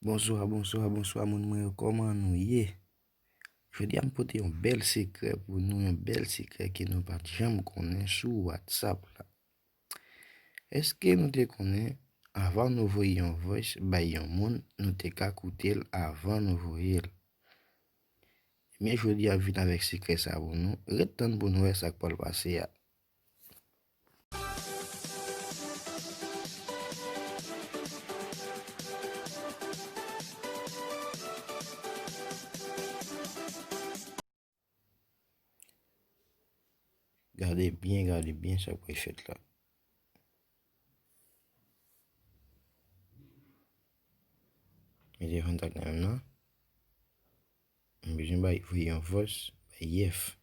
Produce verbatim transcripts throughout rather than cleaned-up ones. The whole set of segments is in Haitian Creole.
Bonswa, bonswa, bonswa, moun mwen yo, kòman nou ye? Jodi a, m pote yon bèl sekrè pou nou, yon bèl sekrè ke nou pa t janm konnen sou WhatsApp la. Èske nou te konnen, avan nou voye yon voice bay yon moun, nou te ka koute l avan nou voye l? Ebyen, jodi a, m vin avèk sekrè sa pou nou. Ret tann pou nou wè sa k pral pase a. Gade byen, gade byen sa k pral fèt la. Mete kontak nan menm nan. M bezwen bay, voye yon voice bay Yef.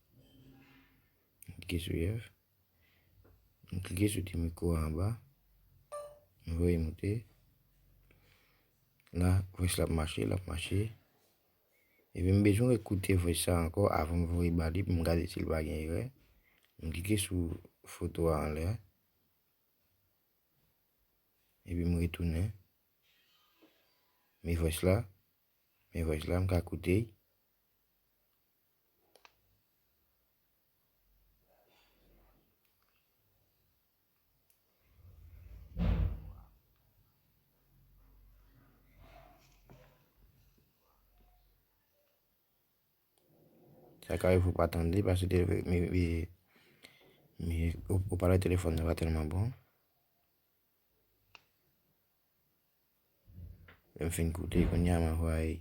M klike sou Yef. M klike sou ti mikwo a anba. M voye moute. La, voice la ap mache, l ap mache. Epi m bezwen rekoute voice sa ankò avan m voye ba li pou m gade si l pa gen erè. M klike sou foto a anlè. Epi m retounen. Men voice la. Men voice la, m ka koute. Sa ka rive ou pa tande, paske te, mi, mi, mi, o, opalè telefòn nan pa tèlman bon. Lè m fin koute, kounye a m anvoye